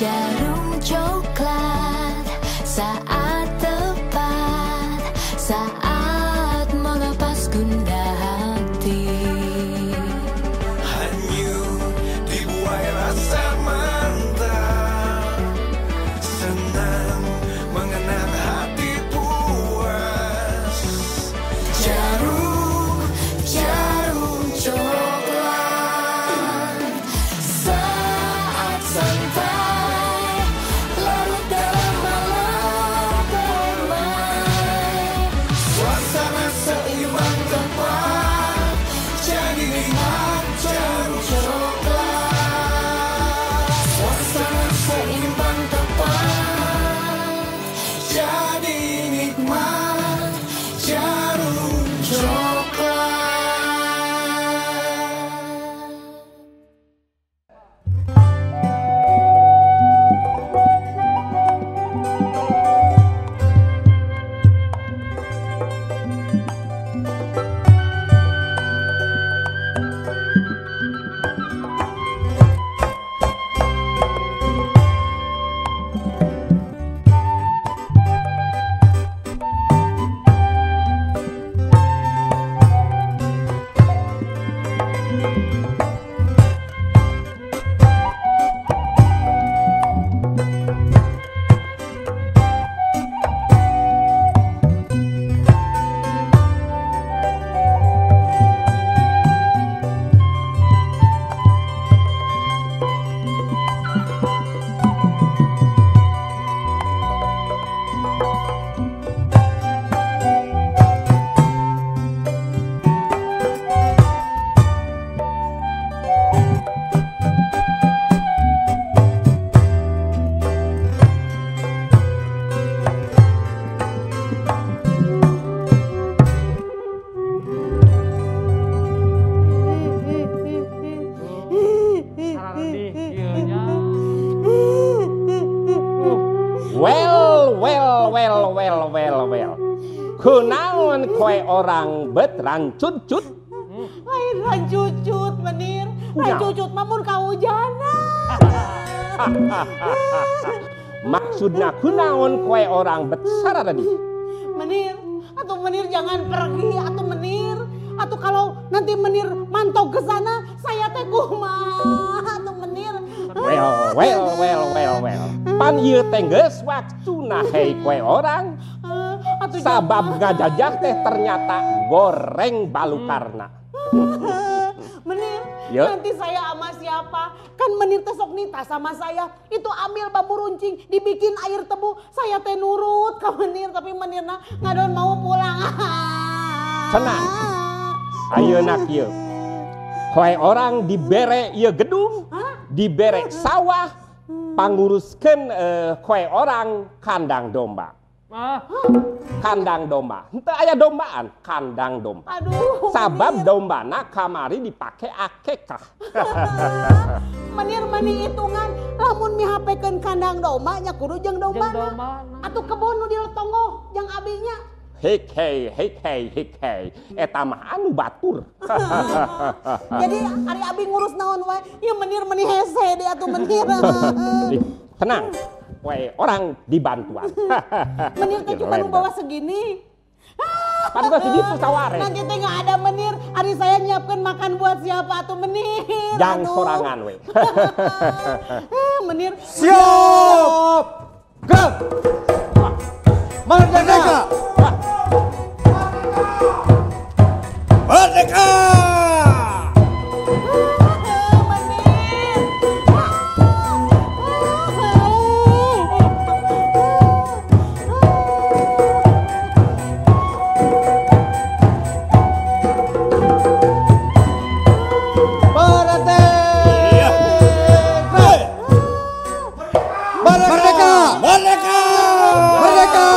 Djarum Coklat, saat tepat, saat melepas gundah hati. Hanyut dibuai rasa mantap, senang mengenang hati puas. Djarum, Djarum Coklat, saat santai larut dalam malam permai. Suasana seimbang tepat, jadi nikmat Djarum Coklat. Suasana seimbang tepat, jadi nikmat Djarum Coklat. Saradih ieu nya. Well, well, well, well, well, well. Kunaon koe orang bet rancut-cut? Lain rancucut menir, rancucut mah mun kahujanan. Maksudna kunaon koe orang bet saradih? Menir, atau menir jangan pergi, atau menir, atau kalau nanti menir mantau ke sana, saya teh kumaha atau menir. Well, well, well, well, well. Pan ieu teh geus waktuna hei koe orang. Atuh Sabab ngajajah teh ternyata goreng balukarna. Menir, Yo. nanti saya sama siapa? Kan menir teh sok nita sama saya. Itu ambil bambu runcing, dibikin air tebu. Saya teh nurut ke menir, tapi menirna ngadon mau pulang. Tenang. Ayeuna kieu. Koe orang dibere ieu gedung, dibere sawah, panguruskeun koe orang kandang domba. Ah, Kandang domba. Henteu aya dombaan, kandang domba. Aduh, Sabab menir. dombana kamari dipake akekah. Menir meni hitungan, lamun mihapekeun kandang domba nya kudu jeung jeung dombana. dombana. Atuh kebon nu diletonggoh jeung abinya. Hik hei, hik hei, hik hei. Eta mah anu batur. Jadi ari abi ngurus naon wae, ieu menir meni hese deui atuh menir. Ih, tenang, we orang dibantuan. Menir teh cuma nu bawa segini. Pan gua segitu saware. Nanti teh nggak ada menir, ari saya nyiapkan makan buat siapa atuh menir. Jang Aduh. sorangan we. Menir. Siap. Gerak. Merdeka. Merdeka! Menir. Merdeka. Merdeka. Merdeka! Merdeka.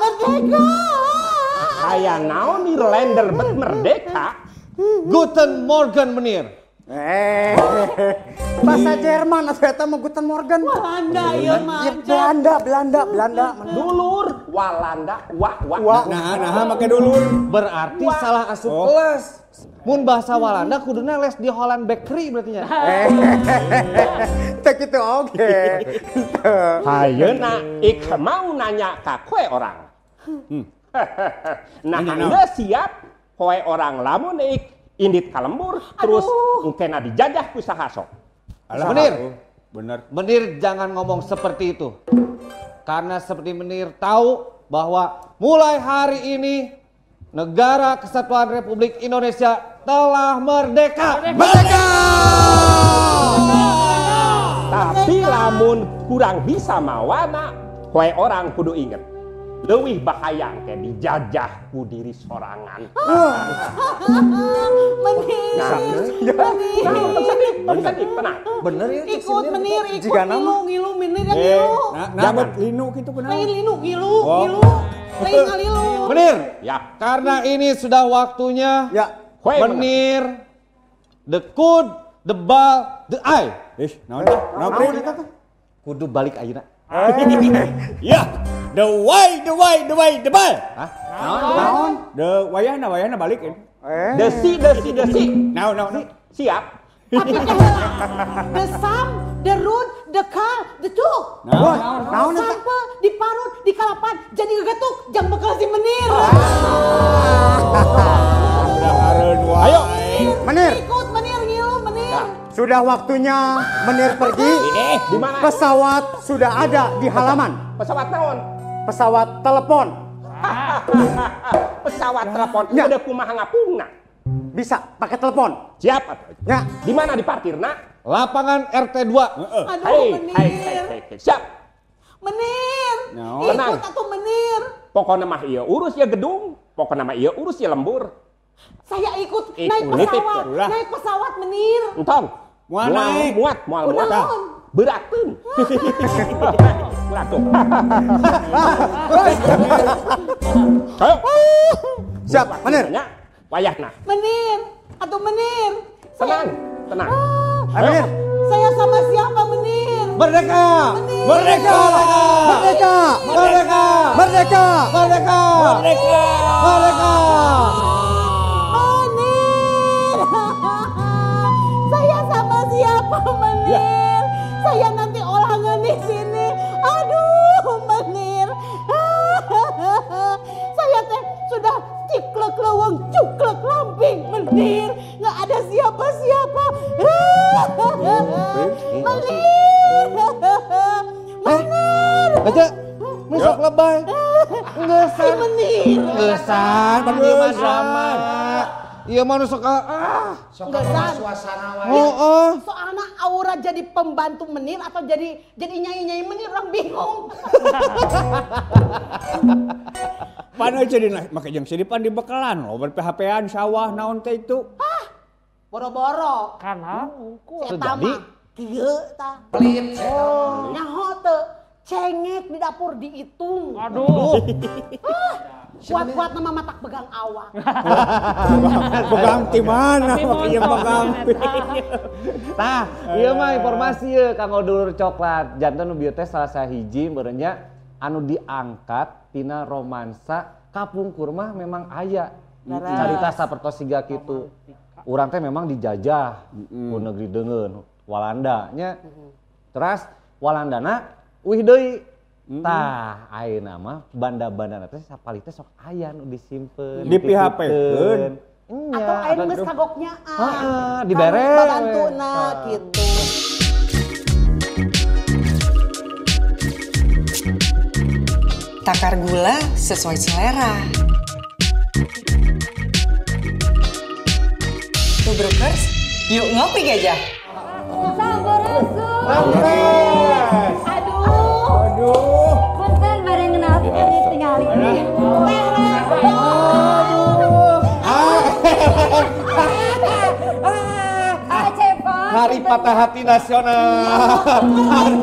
Merdeka. Aya naon Irlander bet merdeka? Guten Morgen menir. Bahasa Jerman atuh eta mah Guten Morgen. Walanda ieu mah. Ya, Belanda, Belanda, Belanda. Dulur Walanda wa wa. Wa. Nah, nah, make dulur. Berarti salah asup kelas. Mun bahasa Walanda kuduna les di Holland Bakery berarti nya. Teu Gitu oge. Ayeuna ik mau nanya ka koe orang. Nah, anda siap koe orang lamun ik indit ka lembur terus engkena dijajah ku saha sok. Menir. Bener. Menir jangan ngomong seperti itu. Karena seperti Menir tahu bahwa mulai hari ini Negara Kesatuan Republik Indonesia telah merdeka. Merdeka! Tapi lamun kurang bisa mawana, koe orang kudu inget. Leuwih bahaya ke dijajah ku diri sorangan. Menir. Nah, tenang. Bener ya? Ikut Menir, ikut ngilu, ngilu, Menir yang ngilu. Nah, linu gitu kenapa? Lain linu, ngilu, ngilu. Lain ngalilu. Menir, ya. Karena ini sudah waktunya. Ya. Menir, the kud, the bal, the eye. Ih, naon teh? Naon teh? Kudu balik ayeuna. Ya, the way, the way, the way, the bal. Hah? Naon? The wayahna, wayahna balik. The si, the si, the si. Naon, naon. Siap. Tapi keheula. The sam, the root, the car, the cuk. Naon? Sampe diparut, dikalapan, jadi gegetuk, jang bekal si Menir. Ayo, Menir. Ikut Menir, ngilu Menir. Sudah waktunya Menir pergi. Di mana? Pesawat sudah ada di halaman. Pesawat naon? Pesawat telepon. Pesawat telepon. Ya. Udah kumaha ngapungna? Bisa pakai telepon. Siap atuh. Ya. Di mana diparkirna? Lapangan RT 2. Aduh, Hei, Menir. hei, hei, hei. Siap. Menir. No. Tenang. Ikut atuh Menir. Pokoknya mah ieu urus ya gedung, pokoknya mah ieu urus ya lembur. Saya ikut Ikut, naik pesawat, nitip, naik pesawat Menir. Entong. Moal naik. Muat, moal muat. Kunaon? Berakeun. Berakeun. Ayo. Siap, Menir. Nya, wayahna. Menir, atau Menir. Tenang, tenang. Ayo, Menir. Saya sama siapa Menir? Merdeka! Menir. Merdeka! Merdeka! Merdeka! Merdeka! Merdeka! Merdeka! Merdeka! Menir. Saya sama siapa Menir? Saya nanti olangan di sini. Aduh, Menir. Saya teh sudah ciklek leweng, cuklek lamping, Menir. Nggak ada siapa-siapa. Menir. Menir. Baca, besok lebay. Si Ngesan. Menir. Ngesan, pan ieu mah drama. Ieu mah nu sok ah. Sok kabawa suasana wae. Heeh. Soalnya aura jadi pembantu Menir atau jadi nyai-nyai Menir orang bingung. Pan euy jadi make jeung sini pan dibekalan loh, ber PHP-an sawah naon teh itu. Hah? Boro-boro. Kana Si eta mah kieu tah. Pelit. Nyaho teu cengek di dapur dihitung. Aduh. Kuat-kuat nama matak pegang awak. Pegang di mana? Makanya pegang. Tah, ieu mah informasi ye kanggo dulur coklat. Janten nu bieu teh salah sahiji meureun nya anu diangkat tina romansa kapungkur mah memang aya. Carita sapertos siga kitu. Urang teh memang dijajah ku negeri deungeun Walanda nya. Teras Walandana uih deui. Tah, ayeuna mah banda-bandana teh sapalih teh sok aya nu disimpen. Di PHP-keun. Atau aya nu geus kagoknya. Heeh, dibere. Babantuna gitu. Takar gula sesuai selera. Tubrukers, yuk ngopi gajah. Sampurasun. Aduh. Aduh. Punten bareng ngenalkeun ieu tingali. Aduh. Ah, Cepot. Hari Patah Hati Nasional. Hari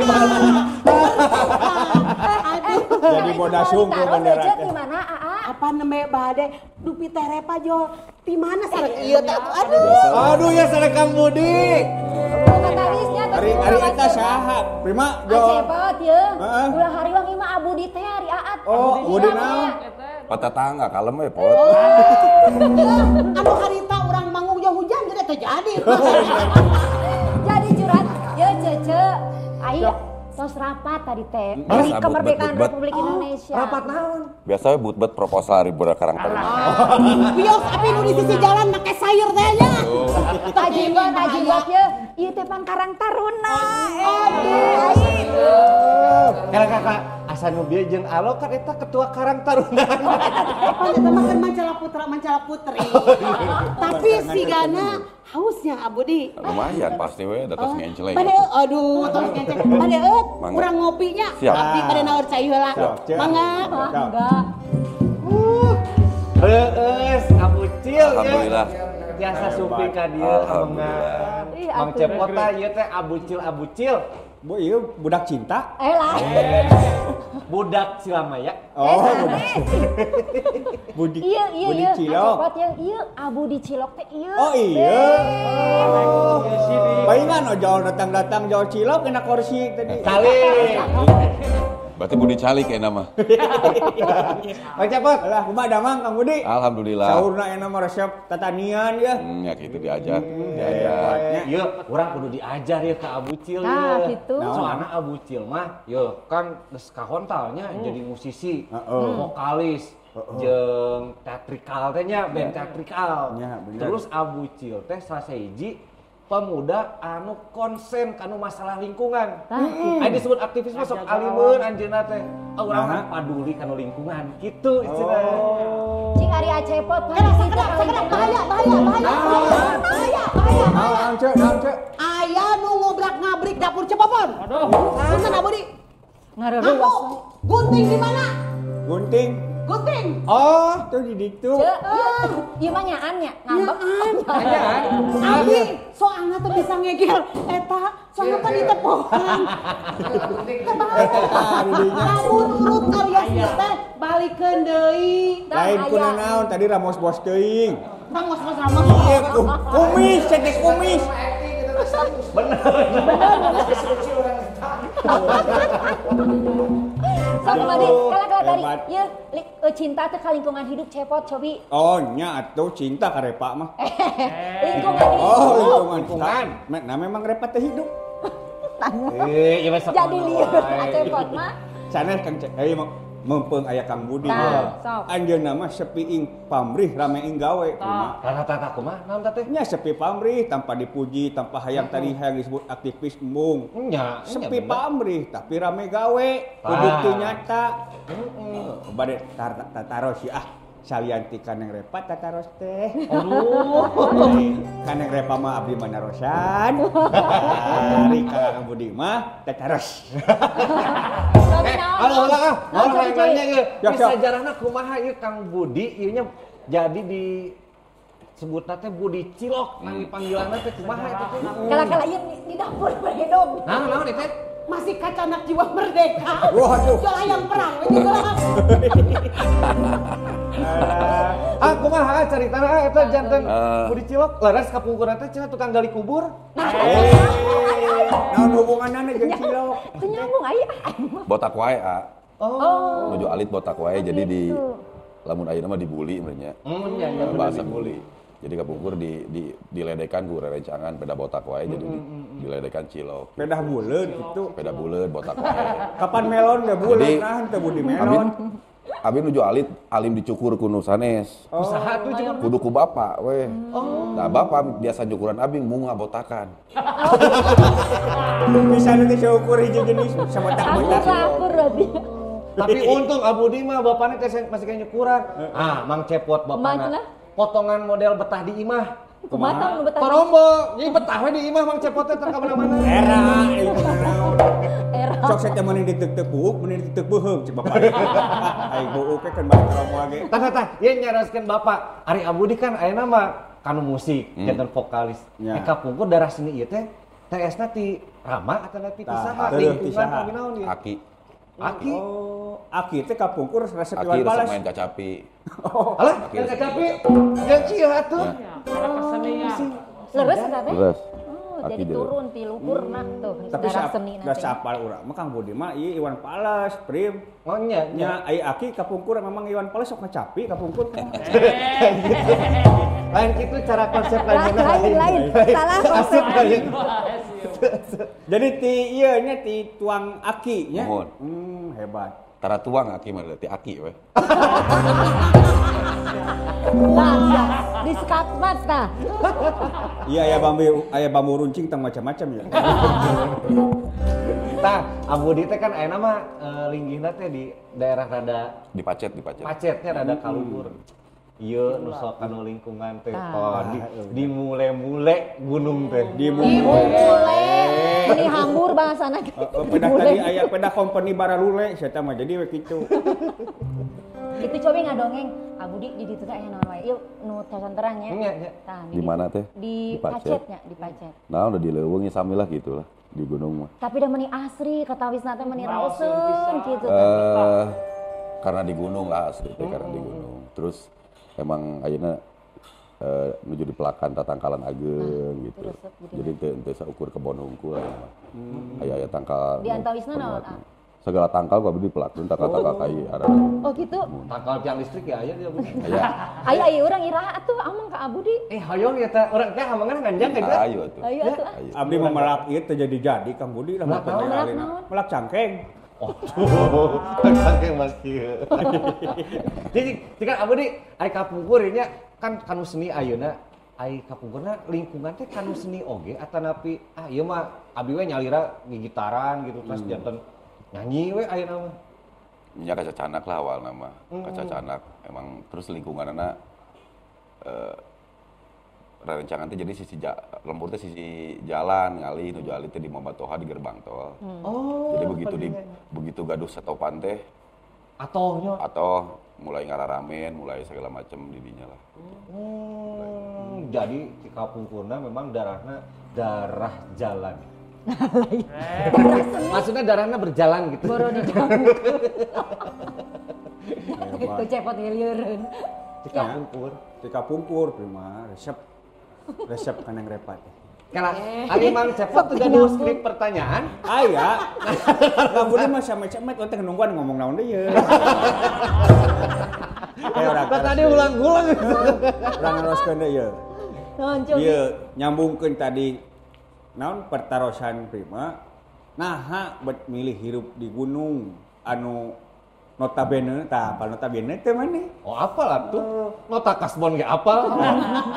Jadi bodasung ku bendera teh. Di mana, Aa? Apa nembe bade dupi teh repa jo. Di mana sareng ieu teh atuh? Aduh. Aduh ya sareng Kang Budi. Katawisnya Ari ari eta saha? Prima jo. Cepot ye. Heeh. Ulah hariwang ieu mah Abudi teh ari Aat. Oh, Budi naon? Patatangga kalem we pot. Anu harita urang manggung jauh hujan jadi teh jadi. Jadi curhat ye Cece. Tos rapat tadi teh. Hari kemerdekaan Republik Indonesia. Rapat naon? Biasa but-but proposal hari budak Karang Taruna. Wios api nu di sisi jalan make sayur teh nya. Tajibot ye. Ieu teh pan Karang Taruna. Kala kakak asa nu bieu jeung Alo kan eta ketua Karang Taruna. Pan eta mah kan mancala putra mancala putri. Tapi sigana hausnya Abudi. Lumayan pasti we da tos ngenceleng. Bade aduh tos ngenceleng. Bade eut urang ngopinya. Abdi bade naur cai heula. Mangga. Mangga. Reueus Abucil. Alhamdulillah. Biasa suping ka dieu amengan. Mang Cepot tah ieu teh Abucil. Bu ieu budak cinta. Eh lah. Budak Cilamaya. Oh, budak. Budi. Iya. Budi Cilok. Cepot yang ieu Abu di Cilok teh ieu. Oh iya. Palingan ojol datang-datang jol cilok kena kursi tadi. Kali. Berarti Budi Calik ya nama. Mang Cepot. Alah, kumaha damang Kang Budi? Alhamdulillah. Saurna enak mah resep tatanian ya. Ya gitu diajar. Diajar. Ieu urang kudu diajar ya ke Abucil Nah, gitu. Soalna Abucil mah yeuh kan geus kahontalnya jadi musisi, vokalis, jeung teatrikal teh nya, band teatrikal. Terus Abucil teh salah sahiji pemuda anu konsen kanu masalah lingkungan. Aya disebut aktivis mah sok alimeun anjeunna teh. Urang mah paduli kanu lingkungan kitu istilahna. Cing ari Acepot Sakedap bahaya. Naon ceu? Aya nu ngobrak-ngabrik dapur Cepopon. Aduh. Punten Abudi. Ngareruas. Gunting di mana? Gunting. Gunting. Oh, tuh di ditu. Ieu mah nyaan nya, ngambek. Nyaan. Abi soalna teu bisa ngegel eta, soalna kan ditepokan. Lamun urut alias teh balikeun deui. Lain kuna naon tadi ramos bos teuing. Ramos bos ramos. Iya, kumis, cetek kumis. Bener. Sok tadi, kala tadi, ya cinta teh ka lingkungan hidup Cepot cobi. Oh nya atuh cinta ka Repa mah. Lingkungan hidup. Oh lingkungan. Nah memang Repa teh hidup. Ieu mah jadi lieur Cepot mah. Sanes Kang ieu meumpeng aya Kang Budi. Anjeunna mah sepiing pamrih rameing gawe. Tah kumaha naon teh? Nya sepi pamrih tanpa dipuji, tanpa hayang tadi hayang disebut aktivis embung. Nya sepi pamrih tapi rame gawe, bukti nyata. Bade tataros ah salianti kaneng Repa tataros teh. Aduh. Kaneng Repa mah abdi mah narosan. Ari Kang Budi mah tataros. Halo, halo, mau nanya ieu. Sejarahna kumaha ieu Kang Budi ieu nya jadi disebutna teh Budi Cilok, nang panggilanna teh kumaha eta teh? Kala-kala ieu di dapur beredog. Nah, naon ieu teh? Masih kacanak jiwa merdeka. Waduh. Jual ayam perang we juga. Ah, kumaha caritana eta janten Budi Cilok leres kapungkurna teh cenah tukang gali kubur. Naon hubunganna jeung cilok? Teu nyambung aya. Botak wae, A. Oh. Nuju alit botak wae jadi di lamun ayeuna mah dibully meureun nya. Bahasa bully. Jadi kapungkur diledekan ku rerencangan peda botak wae jadi diledekan cilok. Pedah buleud gitu. Peda buleud botak wae. Kapan melon ge buleud nah teu budi melon. Abi nuju alit alim dicukur ku nu sanes. Usaha tuh cukur kudu ku bapak weh. Oh. Nah bapak biasa nyukuran abi munga botakan. Bisa nanti cukur hiji jenis sabotak-botak. Akur berarti. Tapi untung Abudi mah bapaknya teh masih kayak nyukuran. Ah, Mang Cepot bapakna. Potongan model betah di imah. Kumaha nu betah? Torombo, jadi betah we di imah Mang Cepot teh ka mana-mana. Era ieu naon. Sok saya teh meuning diteuk-teuk buuk, meuning diteuk beuheung cek bapak. Aing buuk we kan balik torombo ge. Tah ieu nyaroskeun bapak. Ari Abudi kan ayeuna mah kanu musik, janten vokalis. Kapungkur darah seni ieu teh TS-na ti Rama atawa ti saha? Lingkungan abi naon ieu? Aki. Aki. Oh, Aki teh kapungkur resep Aki Iwan resep Fals. main kacapi. Oh, alah, Aki main resep kacapi. Jeung ieu atuh. Karena kesenian. Leres eta teh? Leres. Oh, jadi turun ti luhurna tuh Tapi darah seni da sapal urang mah Kang Budi mah ieu Iwan Fals, Prim. Oh nya, nya ai Aki kapungkur memang Iwan Fals sok ngacapi kapungkur. Lain kitu cara konsep lain. Lain, lain. Salah konsep. Asup lain. Jadi ti ieu nya ti tuang aki nya. Hebat. Tara tuang aki mah ti aki we. Nah, di skakmat tah. Iya aya bambu runcing tang macam-macam ya. Tah, Abudi teh kan ayeuna mah linggihna teh di daerah rada di Pacet. Pacetnya rada kaluhur. Ieu nu sok kanu lingkungan teh di mule-mule gunung teh. Di mule. Ini hambur bahasana. Pedah tadi aya pedah company baralule sia mah jadi we kitu. Itu cobi ngadongeng Abudi di ditu teh aya naon wae. Ieu nu terang nya. Tah di mana teh? Di Pacetnya, di Pacet. Nah, udah di leuweung nya sami lah gitulah di gunung mah. Tapi dah meni asri katawisna teh meni raoseun kitu. Karena di gunung lah asri teh karena di gunung. Terus emang ayeuna menuju di pelakan tatangkalan ageung gitu. Jadi teu saukur kebon hungkul aya mah. Aya tangkal. Di antawisna naon? Segala tangkal gua beli pelakuin tangkal-tangkal kai ada. Oh gitu. Tangkal tiang listrik ya aya dia. Aya. Aya aya urang iraha atuh amang ka Abudi. Hoyong ya teh urang teh amangan nganjang ka dieu. Ayo atuh. Ayo atuh. Abdi mah melak ieu teh jadi-jadi Kang Budi lah melak cangkeng. Aduh, cangkeng mas kieu. Jadi kan Abudi ari kapungkur nya kan kanu seni ayeuna ai kapungkurna lingkungan teh kanu seni oge atanapi ah ieu mah abi we nyalira gitaran gitu terus janten nyanyi we ayeuna mah. Nya kacacanak lah awalna mah. Kacacanak emang terus lingkunganna rerencangan teh jadi sisi lembur teh sisi jalan ngalih nuju alit teh di Mambatoha di gerbang tol. Oh. Jadi begitu di begitu gaduh setopan teh atohnya atoh mulai ngararamen, mulai segala macam didinya lah. Jadi di kapungkurna memang darahna darah jalan. Maksudnya darahnya berjalan gitu. Boro dijangkut. Itu cepot ngeliureun. Cikapungkur. Cikapungkur prima resep. Resep kan yang repot. Kala, ari Mang Cepot tuh gaduh skrip pertanyaan. Aya. Kang Budi mah sama-sama teh nungguan ngomong naon deui ye. Tadi ulang-ulang. Urang neroskeun deui ye. Ieu nyambungkeun tadi naon pertarosan prima naha bet milih hirup di gunung anu notabene tah apal notabene teh maneh. Oh apal atuh. Nota kasbon ge apal.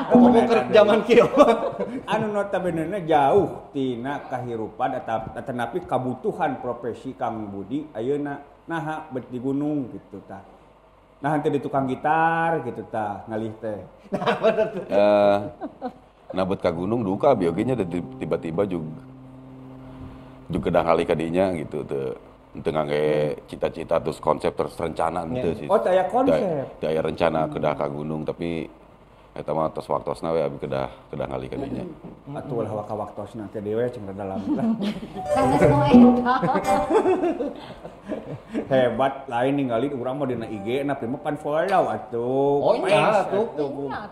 Ngomong keur zaman kieu. Anu notabene na jauh tina kahirupan atanapi kabutuhan profesi Kang Budi ayeuna naha bet di gunung gitu tah. Nah henteu di tukang gitar gitu tah ngalih teh. Nah bener tuh. Nah bet ka gunung duka bioginya tiba-tiba juga kedah ngalih ka dinya gitu teu teu ngangge cita-cita terus konsep terus rencana henteu sih. Oh teu aya konsep. Teu aya rencana kedah ka gunung tapi eta mah tos waktosna we abi kedah ngalih ka dinya. Atuh ulah waka waktosna teh dewe cing rada lami lah. Sanes nu eta. Hebat lain ninggalin urang mah dina IG na prima pan follow atuh. Oh iya atuh.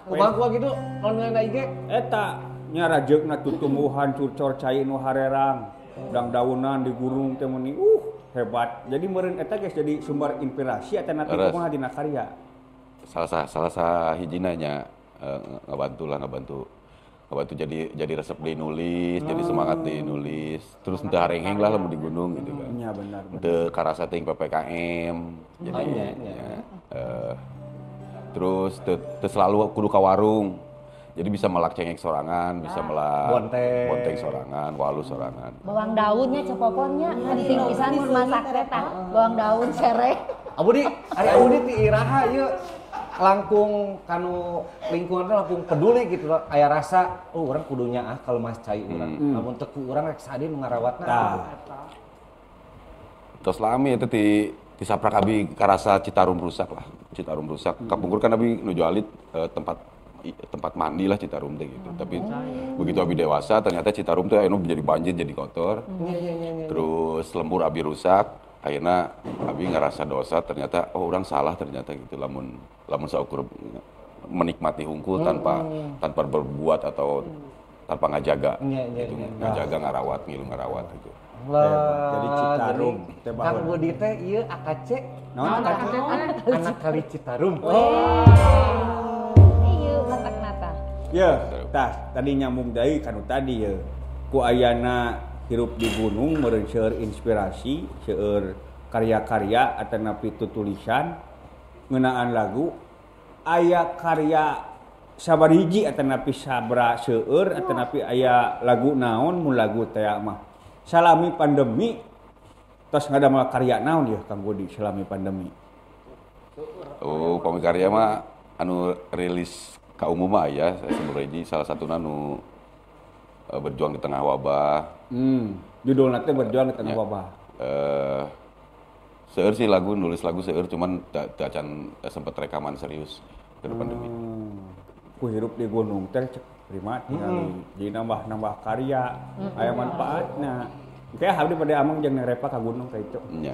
Kumaha gua gitu lamun dina IG eta nya rajeukna tutumbuhan curcor cai nu harerang dang-daunan di gunung teh meuni hebat. Jadi meureun eta geus jadi sumber inspirasi atanapi kumaha dina karya. Salah hijina nya ngebantu jadi resep di nulis, jadi semangat di nulis. Terus henteu harengheng lah lamun di gunung gitu kan. Iya benar. Henteu karasa teuing PPKM. Jadi terus teu selalu kudu ka warung. Jadi bisa melak cengek sorangan, bisa melak bonteng sorangan, walu sorangan. Bawang daunnya cepoponnya, penting pisan mun masak teh tah. Bawang daun sereh. Abudi, ari Abudi ti iraha ieu langkung kanu lingkungan teh langkung peduli gitu aya rasa oh urang kudunya ah kalau mas cai urang. Lamun teu ku urang rek sadi nu ngarawatna. Tos lami eta ti saprak abi karasa Citarum rusak lah. Citarum rusak. Kapungkur kan abi nuju alit tempat mandi lah Citarum teh gitu. Tapi begitu abi dewasa ternyata Citarum teh anu jadi banjir jadi kotor. Terus lembur abi rusak, akhirnya abi ngerasa dosa ternyata oh orang salah ternyata gitu lamun saukur menikmati hungkul tanpa berbuat atau tanpa ngajaga gitu. Ngajaga ngarawat ngilu ngarawat gitu. Lah, jadi Citarum teh Kang Budi teh ieu AKC. Naon AKC? Anak kali Citarum. Nata. Ya, tah tadi nyambung deui kanu tadi ya. Ku ayana hirup di gunung meureun seueur inspirasi, seueur karya-karya atanapi tutulisan ngeunaan lagu aya karya sabar hiji atanapi sabra seueur atanapi aya lagu naon mun lagu teh mah. Salami pandemi tos ngadamel karya naon ieu Kang Budi salami pandemi? Oh, pami karya mah anu rilis ka umum mah aya sabar hiji salah satuna nu berjuang di tengah wabah. Judulna teh berjuang di tengah wabah. Seueur sih lagu, nulis lagu seueur cuman teu acan sempet rekaman serius ke pandemi. Ku hirup di gunung teh cek prima tingali. Jadi nambah-nambah karya, aya manfaatna. Kayak abdi pada amang jeung repa ka gunung ka itu. Nya.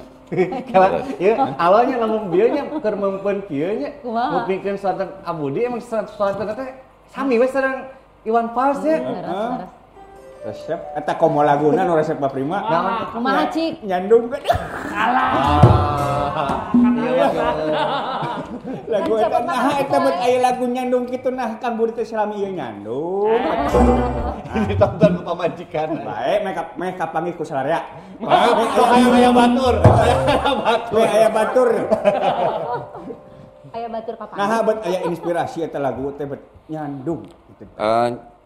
Kalau ieu awalnya lamun bieu nya keur meumpeun kieu nya, ngupingkeun suanten Abudi emang suanten teh sami we sareng Iwan Fals nya. Resep eta komo laguna nu resep Pak Prima. Kumaha cik? Nyandung kan. Alah. Lagu eta nah eta bet aya lagu nyandung kitu nah Kang Budi teh salami ieu nyandung. Ditonton ku pamajikan. Bae meh kapanggih ku salarea. Aya batur. Aya batur. Aya batur kapan? Nah bet aya inspirasi eta lagu teh bet nyandung gitu.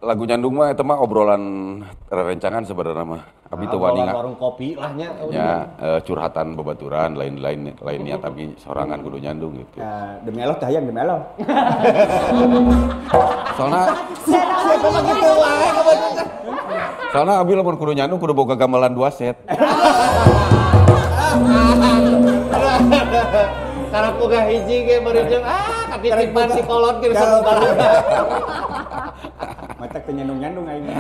Lagu nyandung mah eta mah obrolan rerencangan sebenarnya mah. Abi teu wani warung kopi lah nya. Ya, curhatan babaturan lain-lain lain niat abi sorangan kudu nyandung gitu. Demi Allah teh hayang demi Allah. Soalna soalna abi lamun kudu nyandung kudu boga gamelan 2 set. Karena boga hiji ge meureun katitipan si kolot ge bisa barudak. Mata kenyandung-nyandung aing.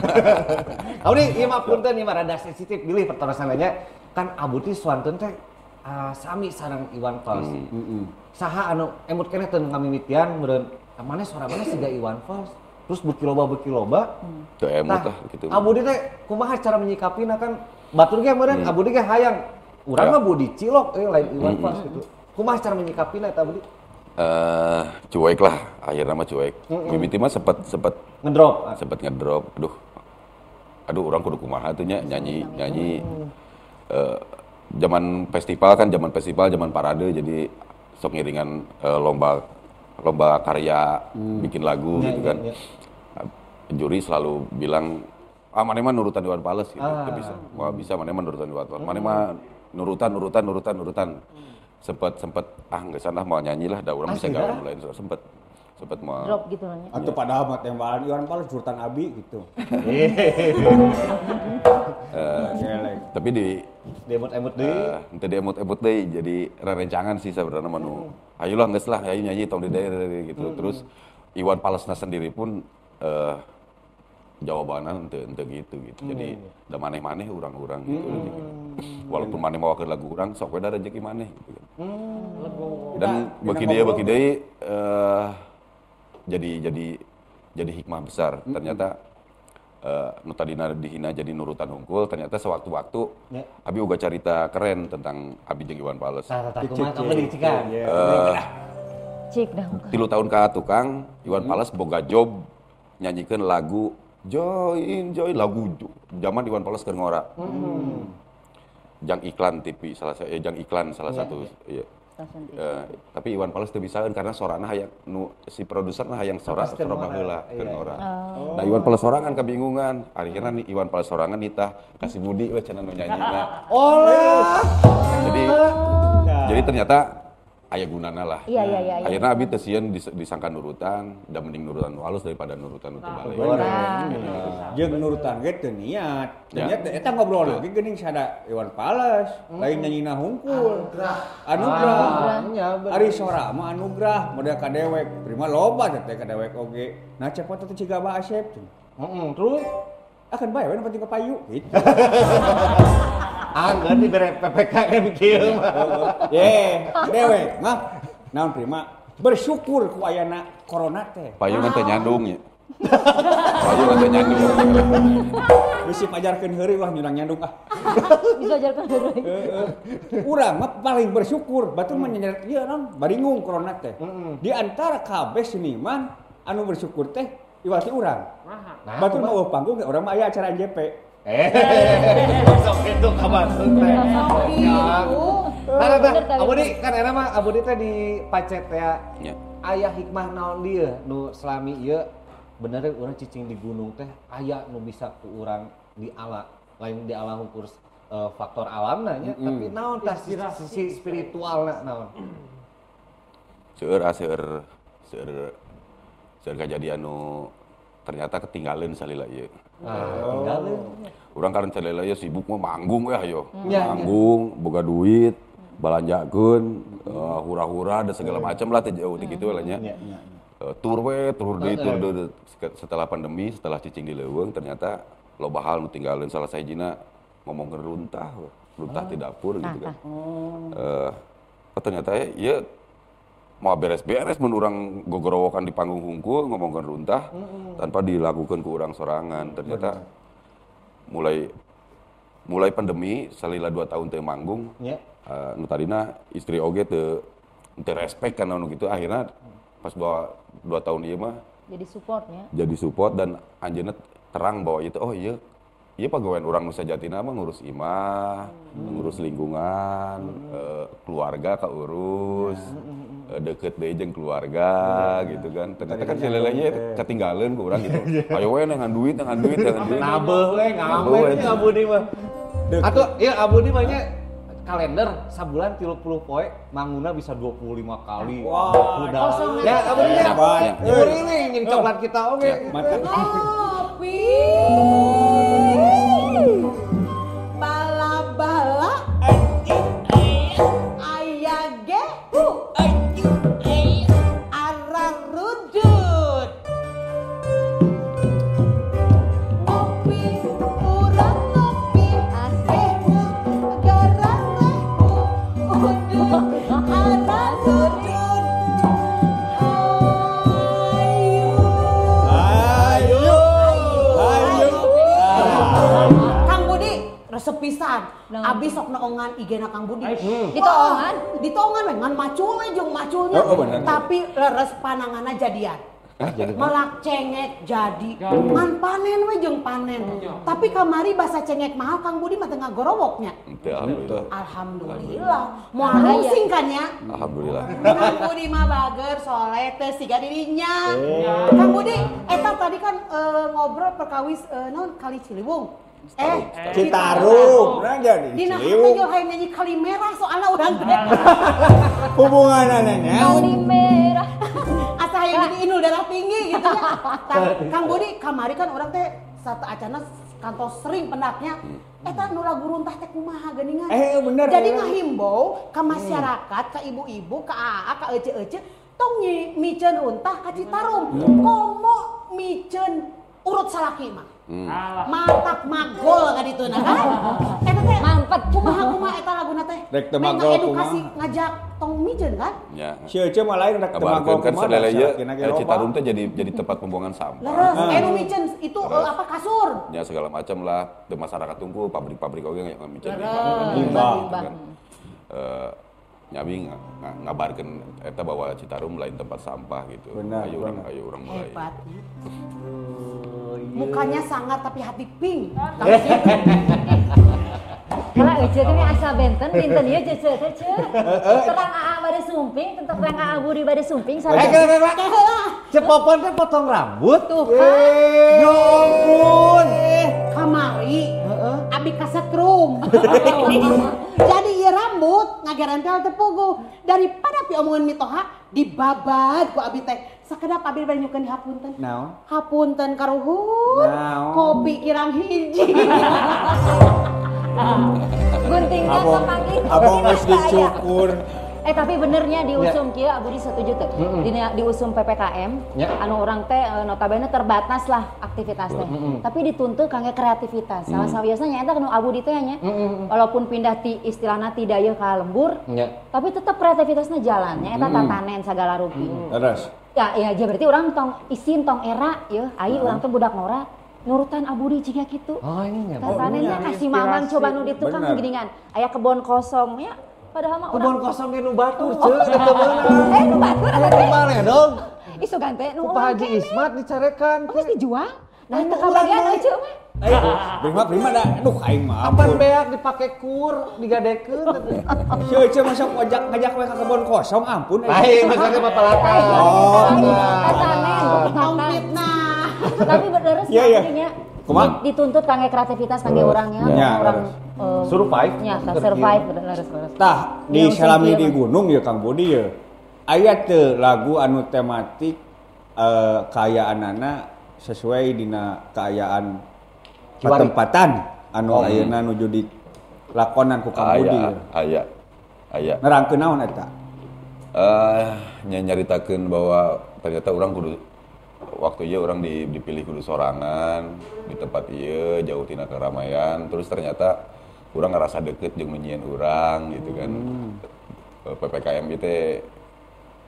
Abdi ieu mah punten ieu mah rada sensitif bilih pertarosananya. Kan Abdi suanten teh sami sareng Iwan Fals. Saha anu emut keneh teu ngamimitian meureun maneh sora maneh siga Iwan Fals. Terus beuki loba. Teu emut lah kitu. Abdi teh kumaha cara menyikapina kan batur ge meureun Abdi ge hayang urang mah Budi Cilok euy lain Iwan Fals gitu. Kumaha cara menyikapina eta Abdi? Cuek lah, akhirnya mah cuek. Mimiti mah sempet ngedrop. Sempet ngedrop. Aduh orang kudu kumaha tuh nya nyanyi. Zaman festival kan, zaman parade jadi sok ngiringan lomba karya bikin lagu gitu kan. Juri selalu bilang, "Ah, maneh mah nurutan Iwan Fals" gitu. Teu bisa. Wah, bisa maneh mah nurutan Iwan Fals. Maneh mah nurutan. Sempet ah nggak sana mau nyanyi lah, dah orang bisa gawe lain sempet mau drop gitu nanya. Atau padahal mah tembalan Iwan Fals jurutan abi gitu. Tapi di diemut-emut deui. Henteu diemut-emut deui jadi rerencangan sih sebenarnya mah nu. Ayolah geus lah, ayo nyanyi tong di daerah gitu. Terus Iwan Falsna sendiri pun jawabannya henteu gitu. Jadi da maneh-maneh urang-urang gitu. Walaupun maneh mawakeun lagu urang sok we da rezeki maneh gitu kan. Dan beuki deui jadi hikmah besar. Ternyata nu tadina dihina jadi nurutan hungkul, ternyata sewaktu-waktu abi uga carita keren tentang abi jeung Iwan Fals. Cik dah. 3 tahun ka tukang Iwan Fals boga job nyanyikeun lagu Join lagu zaman Iwan Fals keur ngora. Jang iklan TV salah satu jang iklan salah satu iya. Tapi Iwan Fals teu bisaeun karena sorana hayang nu si produserna hayang sora baheula keur ngora. Nah Iwan Fals sorangan kabingungan. Akhirnya nih Iwan Fals sorangan nitah kasih Budi we cenah nu nyanyina. Olah. Jadi ternyata aya gunana lah. Iya. Akhirnya abi teu sieun disangka nurutan, da mending nurutan nu alus daripada nurutan nu teu balik. Jeung nurutan ge teu niat. Niat eta ngobrol lagi geuning sada Iwan Fals, lain nyanyina hungkul. Anugrah. Ari sora mah anugrah, model ka dewek. Prima loba teh ka dewek oge. Nah cepot teh ciga Abah Asep. Heeh, terus akan bae we nu penting ka payu gitu. Angger dibere PPKM kieu mah. Ye, dewek mah naon prima bersyukur ku ayana corona teh. Payu mah teh nyandung nya. Payu mah teh nyandung. Bisi pajarkeun heureuy ulah nyurang nyandung ah. Bisa ajarkeun heureuy. Heeh. Urang mah paling bersyukur batur mah nyeret ieu naon baringung corona teh. Di antara kabeh seniman anu bersyukur teh iwati urang. Batur mah eueuh panggung urang mah aya acara NJP. Sok itu ka batur teh. Nah, Abudi kan era mah Abudi teh di pacet ya. Aya hikmah naon dieu nu selami ieu bener urang cicing di gunung teh aya nu bisa ku urang di ala, lain di ala ukur faktor alamna nya, tapi naon tah sisi spiritualna naon. Seueur seueur kajadian nu ternyata ketinggalan salila ieu. Ketinggalan. Urang kan salila ieu sibuk mah manggung we ayo. Manggung, boga duit, balanjakeun, hura-hura dan segala macam lah teh jauh teh kitu lah nya. Tur we, tur deui, tur deui. Setelah pandemi, setelah cicing di leuweung ternyata loba hal nu tinggalin salah sahijina ngomongkeun runtah, runtah di dapur gitu kan. Ternyata ieu mau beres-beres mun urang gogorowokan di panggung hungkul ngomongkeun runtah tanpa dilakukan ku urang sorangan. Ternyata mulai pandemi salila 2 tahun teu manggung. Nu tadina istri oge teu respect kana nu kitu, akhirnya pas 2 tahun ieu mah jadi supportnya. Jadi support dan anjeunna terang bahwa itu oh iya iya pagawean urang nu sajatina mah ngurus imah, ngurus lingkungan, keluarga kaurus, deket deui jeung keluarga gitu kan. Ternyata kan si lelenya ketinggalan ku urang gitu. Ayo we dengan duit, dengan duit, dengan duit. Nabeuh we ngamen nya Abudi mah. Atuh ieu Abudi mah nya kalender sabulan 30 poe mangguna bisa 25 kali. Wah, ya Abudi nya. Nguriling jeung coklat kita oge. Ngopi. Bala-bala aya gehu ararudut. Ngopi urang ngopi gehu garalehu udut ararudut. Ayo ayo ayo. Kang Budi resep pisan. Abi sok noongan IG-na Kang Budi. Ditoongan? Ditoongan we ngan macul we jeung maculnya. Tapi leres pananganna jadian. Melak cengek jadi. Ngan panen we jeung panen. Tapi kamari basa cengek mahal Kang Budi mah teu ngagorowoknya. Alhamdulillah. Alhamdulillah. Moal rungsing kan ya? Alhamdulillah. Kang Budi mah bager soleh teu siga dirinya. Kang Budi eta tadi kan ngobrol perkawis naon Kali Ciliwung. Citarum, nah jadi Dina hate jual hayang nyanyi Kali Merah soalna urang teh. Hubunganna naon? Kali Merah. Asa hayang jadi inul darah tinggi gitu ya. Kang Budi kamari kan urang teh satu acana kantos sering pendaknya. Eta nu lagu runtah teh kumaha geuningan. Bener. Jadi ngahimbau ka masyarakat, ka ibu-ibu, ka aa, ka ece-ece tong miceun runtah ka Citarum. Komo miceun urut salaki mah. Matak magol ka dituna kan. Eta teh mampet kumaha kumaha eta laguna teh. Rek teu magol edukasi ngajak tong miceun kan. Ya. Si Ece mah lain rek teu magol kan kumaha. Salele Citarum teh jadi tempat pembuangan sampah. Leres, nu miceun itu apa kasur. Ya segala macam lah, di masyarakat tungku pabrik-pabrik oge yang miceun limbah gitu kan. Nyabi ngabarkeun eta bahwa Citarum lain tempat sampah gitu. Benar, ayo urang mulai. Hebat. Mukanya sangar tapi hati pink. Kalau Ece teh asa benten dinten ieu Ece teh ce. Terang aa bade sumping, tentang terang aa Budi bade sumping sareng. Cepopon teh potong rambut tuh kan. Ya ampun. Kamari abi kasetrum. Jadi ieu rambut ngagerentel teu puguh. Daripada piomongan mitoha dibabad ku abi teh. Sakedap abi bade nyukeun hapunten. Naon? Hapunten karuhun. Kopi kirang hiji. Guntingna kapanggih. Abong geus dicukur. Tapi benernya diusum kieu Abudi setuju teh. Dina diusum PPKM anu urang teh notabene terbatas lah aktivitas teh. Tapi dituntut kangge kreativitas. Salah sawiosna nya eta nu Abudi teh nya. Walaupun pindah ti istilahna ti dayeuh ka lembur, tapi tetap kreativitasna jalan nya eta tatanen sagala rupi. Terus. Ya, ya berarti urang tong isin tong era yeuh, ai urang teh budak ngora nurutan Abudi jiga kitu. Oh iya. Tatanennya kasih mamang coba nu di tukang geuningan. Aya kebon kosong ya. Padahal mah kebon kosong ge nu batur ceu da teu meunang. Nu batur eta teh. Baledog. Ih sugan teh nu Pak Haji Ismat dicarekan. Oh, geus dijual? Nah, teu kabagian ece mah. Prima da, aduh aing mah. Apan beak dipake kur, digadekeun. Si ece masuk ngajak we ka kebon kosong, ampun. Lain maksudnya papalatan. Oh, tong fitnah. Tapi bener sih artinya. Dituntut kangge kreativitas kangge orangnya, orang survive. Nya, survive bener. Tah, di salami di gunung ya Kang Budi ya. Aya teu lagu anu tematik kaayaanana sesuai dina kaayaan patempatan anu ayeuna nuju di lakonan ku Kang Budi. Aya. Aya. Nerangkeun naon eta? Nya nyaritakeun bahwa ternyata orang kudu waktu ieu orang dipilih kudu sorangan di tempat ieu jauh tina keramaian terus ternyata urang ngerasa deket jeung menyieun urang gitu kan. PPKM ieu teh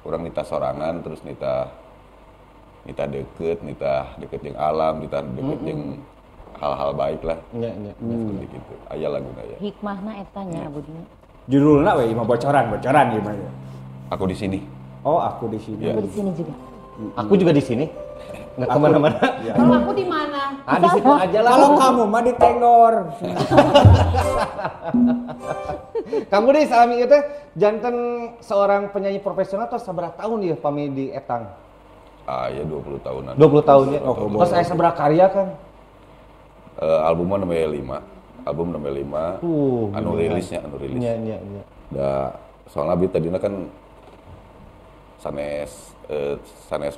urang nita sorangan terus nita deket, nita deket jeung alam, nita deket jeung hal-hal baik lah. Nya. Seperti gitu. Aya laguna ya. Hikmahna eta nya Budi. Judulna we mah bocoran ieu mah. Aku di sini. Oh, aku di sini. Aku di sini juga. Aku juga di sini. Nggak kemana-mana. Ya. Kalau aku di mana? Ah, di situ aja lah. Kalau kamu mah di tenggor. Kang Budi, salami ieu teh janten seorang penyanyi profesional atau sabaraha tahun ieu pami di etang? Ah, ya 20 tahunan. 20 tahun ya. Oh, terus aya sabaraha karya kan? Albumnya namanya 5. Album namanya 5. Anu rilisnya, anu rilis. Iya, iya, iya. Da soalnya abi tadina kan sanes sanes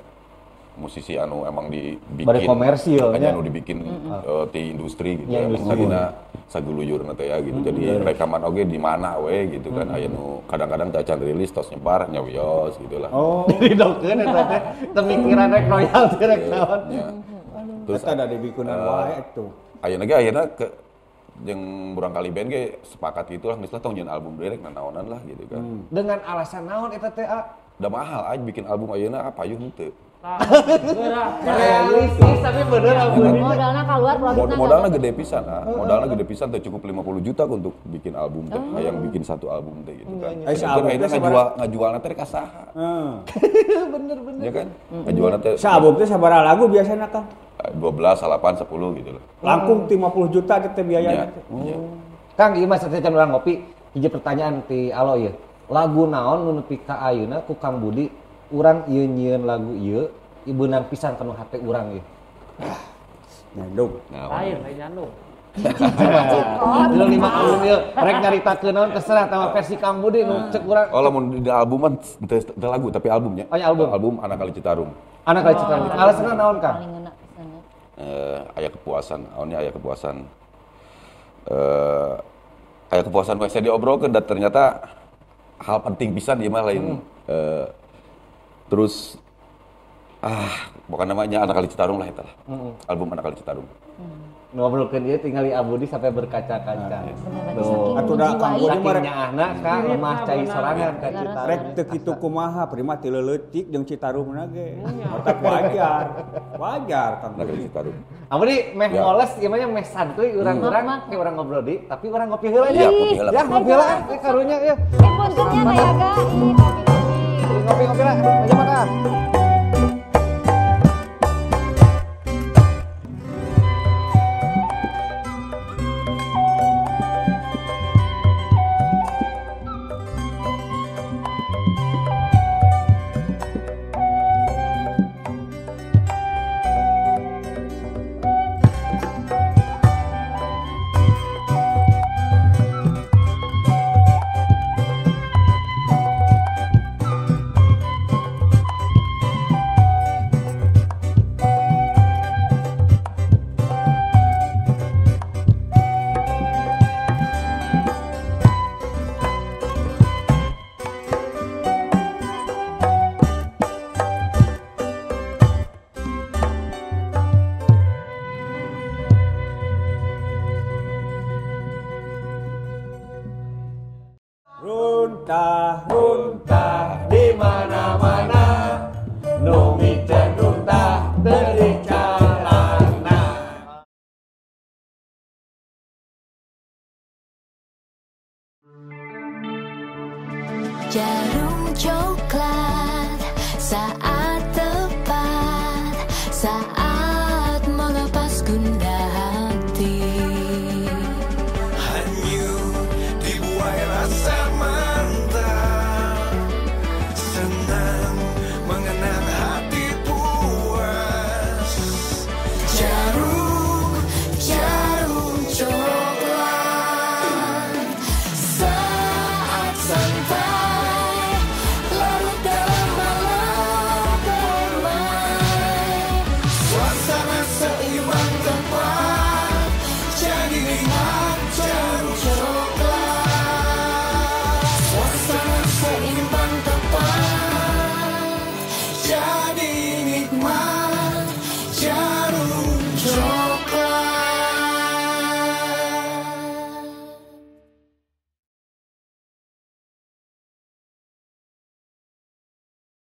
musisi anu emang dibikin komersil nya anu dibikin di industri gitu ya. Tadina saguluyurna teh ya gitu. Jadi rekaman oge di mana we gitu kan. Aya nu kadang-kadang teh acan rilis tos nyebar nya wios gitu lah. Oh, didokeun eta teh teu mikiran rek royalti rek naon. Terus ada dibikunan wae atuh. Ayeuna ge ayeuna ke jeung murangkali band ge sepakat gitu lah misalnya tong nyeun album deui rek nanaonan lah gitu kan. Dengan alasan naon eta teh a? Da mahal aja bikin album ayeuna payuh henteu. Realistis tapi bener album. Modalna keluar produkna. Modalna gede pisan, modalna gede pisan teh cukup 50 juta untuk bikin album teh. Hayang bikin satu album teh gitu kan. Album teh ngajualna teh ka saha. Bener. Ya kan? Ngajualna teh sa-album teh sabaraha lagu biasana Kang? 12, 8, 10 gitu loh. Langkung 50 juta teh biayana teh. Kang, ieu mah sateuacan urang ngopi, hiji pertanyaan ti Alo ieu. Lagu naon nu nepi ka ayeuna ku Kang Budi urang ieu nyieun lagu ieu ibeunang pisan kanu hate urang ieu. Nyandung. Lain nyandung. Lu 5 album ieu rek nyaritakeun naon terserah tama versi Kang Budi nu cek urang. Oh lamun di albuman teu lagu tapi albumnya. Oh ya album. Album Anak Kali Citarum. Anak Kali Citarum. Alasanna naon Kang? Aya kepuasan, aonnya aya kepuasan. Aya kepuasan we saya diobrolkeun dan ternyata hal penting pisan ieu mah lain terus bukan namanya Anak Kali Citarum lah eta lah. Album Anak Kali Citarum. Ngobrolkeun ieu tingali Abudi sampai berkaca-kaca. Atuh da Kang Budi mah rek nyaahna ka lemah cai sorangan ka Citarum. Rek teu kitu kumaha prima ti leuletik jeung Citarumna ge. Otak wajar. Wajar Kang Budi. Citarum. Abudi meh moles ieu mah meh santuy urang-urang kayak urang ngobrol di tapi urang ngopi heula nya. Ya ngopi heula karunya ya. Puntennya na ya Kak. Ngopi-ngopi lah, banyak ah. Runtah di mana-mana, nu miceun runtah teu dicalana. Jarum coklat.